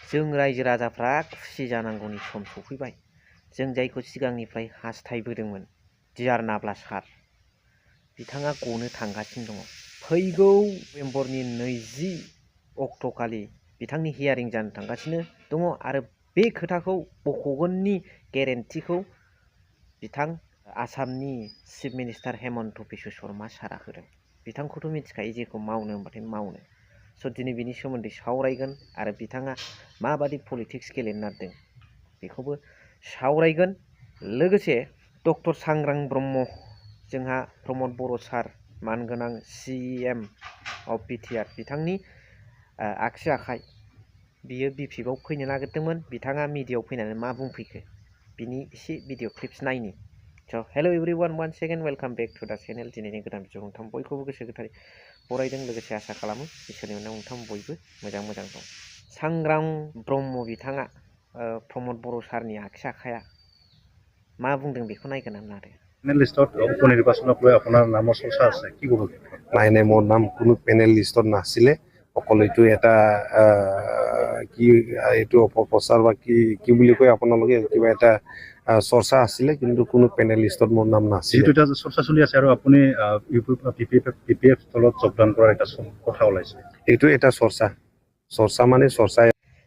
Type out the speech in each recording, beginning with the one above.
जों रायजो राजाफ्रा खुसि जानांगौनि सम सफैबाय। जों जायखौ सिगांनिफ्राय हास्थायबोदोंमोन डिआर नाब्ला सार बिथाङा गनो थांगासिनो दङ। फैगौ नभेम्बरनि 20 अक्ट'खालि बिथांनि हियारिं जानो थांगासिनो दङ आरो बे खोथाखौ बख'गोननि गेरेन्टिखौ बिथां आसामनि चिफ मिनिस्टार हेमन्त बिश्व शर्मा सारा होदों। बिथांखौथ' मिथिखायो जेखौ मावनो होनबाथाय मावनो। स' दिनै बिनि सोमोन्दै सावरायगोन आरो बिथाङा माबादि पलिटिक्स गेलेनो नागिरदों बेखौबो सावरायगोन। लोगोसे डक्टर सांग्रां ब्रह्म जोंहा प्रमद बर' सार मानगोनां CEM अफ बिटिआर बिथांनि आगसि आखाइ बियो बिपिएफआव फैनो नागिरदोंमोन। बिथाङा मिडियायाव फैनानै मा बुंफैखो बिनि एसे भिडिअ क्लिप्स नायनि। So' hello' everyone one second welcome back to the channel. दिनैनि गोदान भिडिअ नोंथां बयखौबो गोसो गोथारै फरायदों लोगोसे आसा खालामो इसोरनि अननायाव नोंथां बयबो मोजां दं। सांग्रां ब्रह्म बिथाङा प्रमद बर' सारनि आगसि आखाया मा बुंदों बेखौ नायगोन लादो। লিষ্টত উপনিৰ্বাচনক লৈ আপোনাৰ নামৰ চৰ্চা আছে, কি ক'ব? নাই মোৰ নাম কোনো পেনেল লিষ্টত নাছিলে। অকল এইটো এটা কি এইটো অপপ্ৰচাৰ বা কি বুলি কয় আপোনালোকে কিবা এটা চৰ্চা আছিলে, কিন্তু কোনো পেনেল লিষ্টত মোৰ নাম নাছিলে। যিটো এটা চৰ্চা চলি আছে আৰু আপুনি পিপিএফ দলত যোগদান কৰাৰ এটা কথা ওলাইছে, এইটো এটা চৰ্চা মানে চৰ্চা।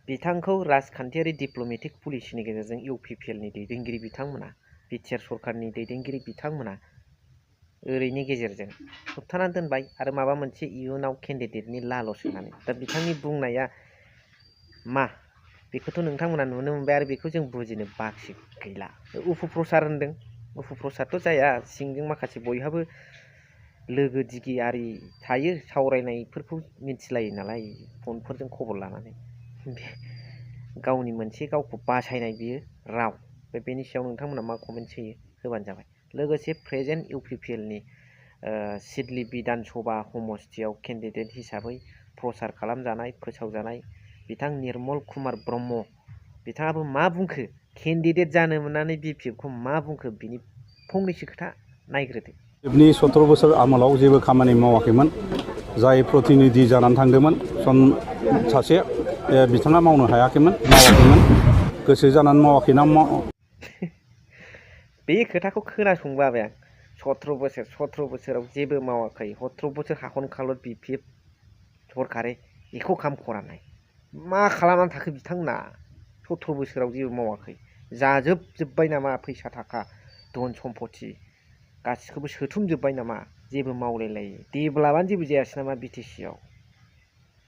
बिथांखौ राजखान्थियारि डिप्ल'मेटिक पलिसिनि गेजेरजों इउपिपिएलनि दैदेनगिरि बिथांमोना बिटिआर सरकारनि दैदेनगिरि बिथांमोना ओरैनि गेजेरजों होबथानानै दोनबाय आरो माबा मोनसे इयुनाव केन्डिडेटनि लालस होनानै। दा बिथांनि बुंनाया मा बेखौथ' नोंथांमोना नुनो मोनबाय आरो बेखौ जों बुजिनो बाखि गैला। उफुप्रसार होनदों, उफुप्रसारथ' जाया, सिंजों माखासे बयहाबो लोगो दिगि आरि थायो, सावरायनायफोरखौ मिथिलायो नालाय फनफोरजों खबर लानानै। गावनि मोनसे गावखौ बासायनाय बियो राव। बेनि सायाव नोंथांमोना मा कमेन्ट होयो होबानो जाबाय। लोगोसे प्रेजेन्ट इउपिपिएलनि सिडली बिधान सभा समस्तियाव केन्डिडेट हिसाबै प्रचार खालामजानाय फोसावजानाय बिथां निर्मल कुमार ब्रह्म बिथाङाबो मा बुंखो, केन्डिडेट जानो मोननानै बिपिएफखौ मा बुंखो बिनि फंनैसो खोथा नायग्रोदो। बिपिएफनि 17 बोसोर आमोलाव जेबो खामानि मावाखैमोन। जाय प्रतिनिधि जानानै थांदोंमोन सासे बिथाङा मावनो हायाखैमोन, मावाखैमोन, गोसो जानानै मावाखैना बे खोथाखौ खोनासंबाय आं। 17 बोसोराव जेबो मावाखै, 17 बोसोर हाखन खालर बिपिएफ सरकारे एखौ खाम खरानाय मा खालामनानै थाखो बिथांमोना? 17 बोसोराव जेबो मावाखै, जाजोबबाय नामा फैसा थाखा धन सम्पति गासिखौबो सोथुमजोब्बाय नामा? जेबो मावलायलायो डेभेलपआनो जेबो जायासै नामा बिटिसिआव?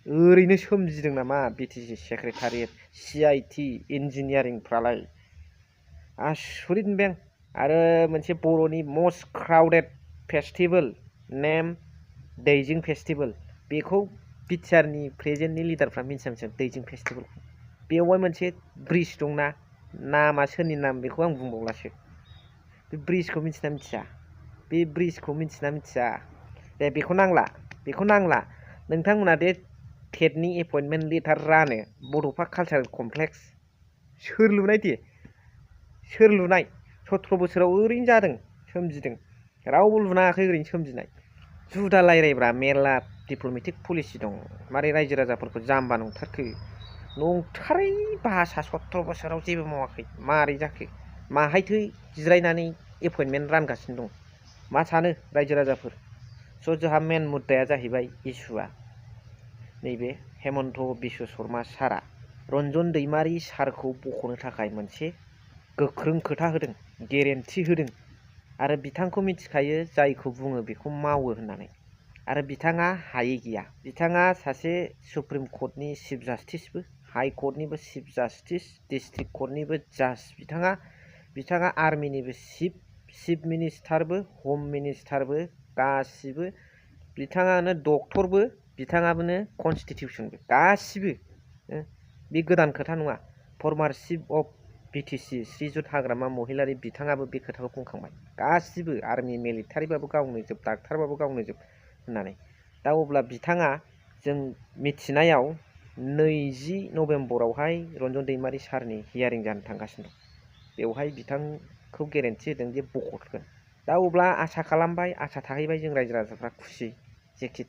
ओरैनो सोमजिदों नामा बिटिसि सेक्रेटारियेट CIT इन्जिनियारिंफ्रालाय? आसरित मोनबाय आं। आरो मोनसे बर'नि मस्ट क्राउडेड फेस्टिभेल नेम दैजिं फेस्टिभेल, बेखौ बिटिआरनि प्रेजेन्टनि लिडारफ्रा मिथिया दैजिं फेस्टिभेल। बेवहाय मोनसे ब्रिज दंना, नामा सोरनि नाम बेखौ आं बुंबावलासो। बे ब्रिजखौ मिथिना मिथिया? बे ब्रिजखौ मिथिना मिथिया? दे बेखौ नांला नोंथांमोना दे टेटनि एपइन्टमेन्ट लेटार रानो बड'फा कालचारेल कमप्लेक्स सोर लुनाय दे? सोर लुनाय? 17 बोसोराव ओरैनो जादों, सोमजिदों, रावबो लुनाङाखै, ओरैनो सोमजिनाय। जुदा रायज्लायब्रा, मेरला डिप्ल'मेटिक पलिसि दं। मारै रायजो राजाफोरखौ जाम्बा नंथारखो? नंथारै भाषा 17 बोसोराव जेबो मावाखै मारै जाखो? माहायथो जिरायनानै एपइन्टमेन्ट रानगासिनो दं? मा सानो रायजो राजाफोर? स' जोंहा मेन मुद्दाया जाहैबाय इस्युआ नैबे हेमन्त बिश्व शर्मा सारा रन्जन दैमारि सारखौ बख'नो थाखाय मोनसे गोख्रों खोथा होदों, गेरेन्टि होदों आरो बिथांखौ मिथिखायो जायखौ बुङो बेखौ मावो होननानै। आरो बिथाङा हायै गैया। बिथाङा सासे सुप्रिम कर्टनि चिफ जास्टिसबो, हाइ कर्टनिबो चिफ जास्टिस, डिस्ट्रिक्ट कर्टनिबो जाज। बिथाङा आर्मिनिबो चिफ मिनिस्टारबो, हम मिनिस्टारबो, गासिबो। बिथाङानो डक्टरबो, बिथाङाबोनो कनस्टिटिउसनबो, गासिबो। बे गोदान खोथा नङा। फर्मार चिफ अफ बिटिसि श्रीजुत हाग्रामा महिलारि बिथाङाबो बे खोथाखौ बुंखांबाय। गासिबो आर्मि मिलिटारिबाबो गावनो जोब, डाक्टारबाबो गावनो जोब होननानै। दा अब्ला बिथाङा जों मिथिनायाव 20 नभेम्बरावहाय रन्जन दैमारि सारनि हियारिं जानो थांगासिनो दं। बेवहाय बिथांखौ गेरेन्टि होदों जे बख'गोन। दा अब्ला आसा खालामबाय, आसा थाहैबाय जों रायजो राजाफ्रा खुसि, जेखि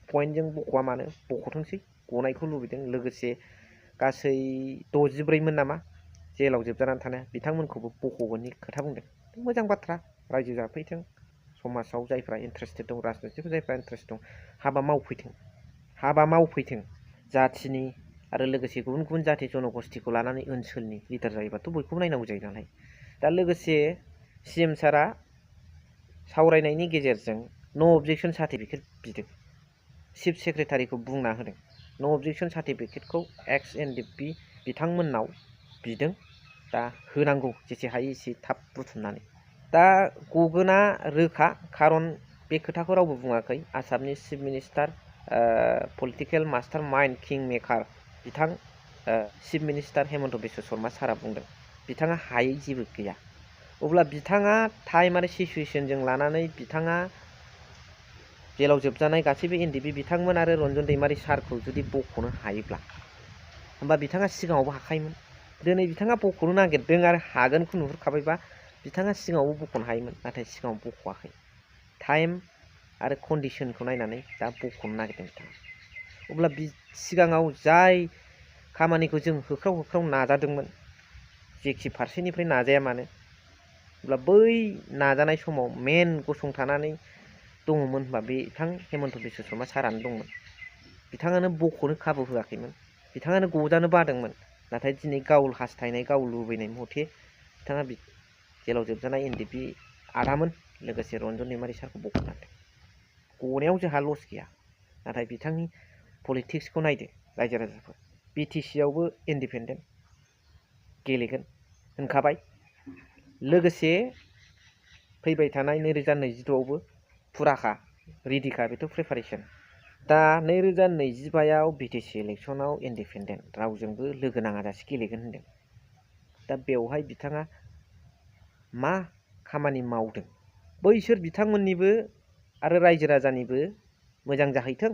पइन्टजों बख'आ मानो बख'थोंसै, गनायखौ लुबैदों। लोगोसे गासै 64मोन नामा जेलाव जोबजानानै थानाया बिथांमोनखौबो बख'गोननि खोथा बुंदों। मोजां बाथ्रा, रायजो जाफैथों, समाजाव जायफ्रा इन्टारेस्टेड दं, राजनितिकआव जायफ्रा इन्टारेस्ट दं, हाबा मावफैथों जाथिनि आरो लोगोसे गुबुन गुबुन जाथि जनगोष्ठीखौ लानानै ओनसोलनि लिडार जायोबाथ' बयखौबो नायनांगौ जायो नालाय। दा लोगोसे CM सारा सावरायनायनि गेजेरजों नो अबजेक्सन सार्टिफिकेट बिदों। चिफ सेक्रेटारिखौ बुंना होदों नो अबजेक्सन सार्टिफिकेटखौ एक्स NDP बिथांमोननाव बिदों, दा होनांगौ जेसे हायो एसे थाब बुथुमनानै। दा गगोना रोखा, खारन बे खोथाखौ रावबो बुङाखै। आसामनि chief minister political mastermind kingmaker बिथां चिफ मिनिस्टार हेमन्त बिश्व शर्मा सारा बुंदों बिथाङा हायै जेबो गैया। अब्ला बिथाङा टाइम आरो सिचुवेसनजों लानानै बिथाङा जेलाव जोबजानाय गासैबो NDP बिथांमोन आरो रन्जन दैमारि सारखौ जुदि बख'नो हायोब्ला होमबा बिथाङा सिगाङावबो हाखायोमोन। दिनै बिथाङा बख'नो नागिरदों आरो हागोनखौ नुहुरखाबायबा बिथाङा सिगाङावबो बख'नो हायोमोन, नाथाय सिगाङाव बख'वाखै। टाइम आरो कन्डिसनखौ नायनानै दा बख'नो नागिरदों बिथाङा। अब्ला सिगाङाव जाय खामानिखौ जों होख्राव नाजादोंमोन, जेखि फारसेनिफ्राय नाजाया मानो, अब्ला बै नाजानाय समाव मेन गसंथानानै दङमोन होनबा बिथां हेमन्त बिश्व शर्मा सारानो दंमोन। बिथाङानो बख'नो खाबु होआखैमोन, बिथाङानो गजानो बादोंमोन। नाथाय दिनै गाव हास्थायनाय, गाव लुबैनाय मथे बिथाङा जेलाव जोबजानाय NDP आदामोन लोगोसे रन्जन दैमारि सारखौ बख'नो हादों। गनायाव जोंहा लस गैया, नाथाय बिथांनि पलिटिक्सखौ नायदो रायजो राजाफोर। BTC आवबो इन्डिपेन्डेन्ट गेलेगोन होनखाबाय, लोगोसे फैबाय थानाय 2026आवबो फुराखा, रेडिखा, बेथ' प्रिपारेसन। दा 2025आव BTC इलेक्सनाव इन्डिपेन्डेन्ट रावजोंबो लोगो नाङाजासे गेलेगोन होनदों। दा बेवहाय बिथाङा मा खामानि मावदों, बैसोर बिथांमोननिबो आरो रायजो राजानिबो मोजां जाहैथों,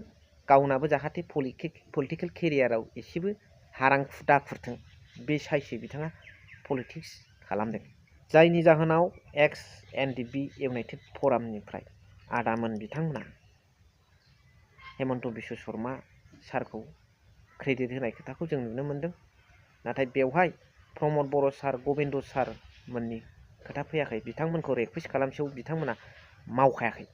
गावनाबो जाहाथे पलिटिकेल केरियाराव एसेबो हारां दाखुरथों, बे साइसै बिथाङा पलिटिक्स खालामदों। जायनि जाहोनाव एक्स NDP इउनाइटेड फरामनिफ्राय आदामोन बिथांमोना हेमन्त बिश्व शर्मा सारखौ क्रेडिट होनाय खोथाखौ जों नुनो मोनदों। नाथाय बेवहाय प्रमद बर' सार, गबिन्द सार मोननि खोथा फैयाखै। बिथांमोनखौ रिकुवेस्ट खालामसेयाव बिथांमोना मावखायाखै।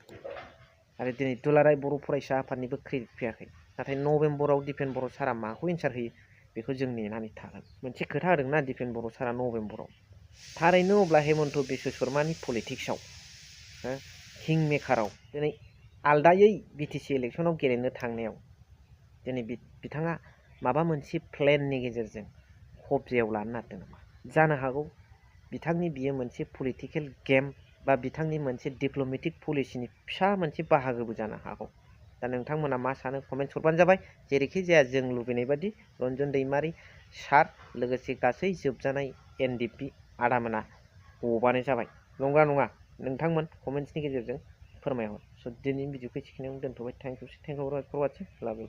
आरो दिनै दुलाराय बर' फरायसा आफादनिबो क्रेडिट फैयाखै। नाथाय नभेम्बराव दिपेन बर' सारा माखौ एन्सार होयो बेखौ जों नेनानै थागोन। मोनसे खोथा होदोंना दिपेन बर' सारा नभेम्बराव। थारैनो अब्ला हेमन्त बिश्व शर्मानि पलिटिक्सआव किं मेकाराव दिनै आलदायै BTC इलेक्सनाव गेलेनो थांनायाव दिनै बिथाङा माबा मोनसे प्लेननि गेजेरजों कब्जायाव लानो नागिरदों नामा? जानो हागौ बिथांनि बियो मोनसे पलिटिकेल गेम बा बिथांनि मोनसे डिप्ल'मेटिक पलिसिनि फिसा मोनसे बाहागोबो जानो हागौ। दा नोंथांमोना मा सानो कमेन्ट हरबानो जाबाय। जेरैखि जाया जों लुबैनाय बादि रन्जन दैमारि सार लोगोसे गासै जोबजानाय NDP आदामोना गबानो जाबाय। नंगौना नङा नोंथांमोन कमेन्ट्सनि गेजेरजों फोरमायहर। स' दिनैनि भिडिअखौ एसेखिनियावनो दोनथ'बाय। Thank you for watching. Love U.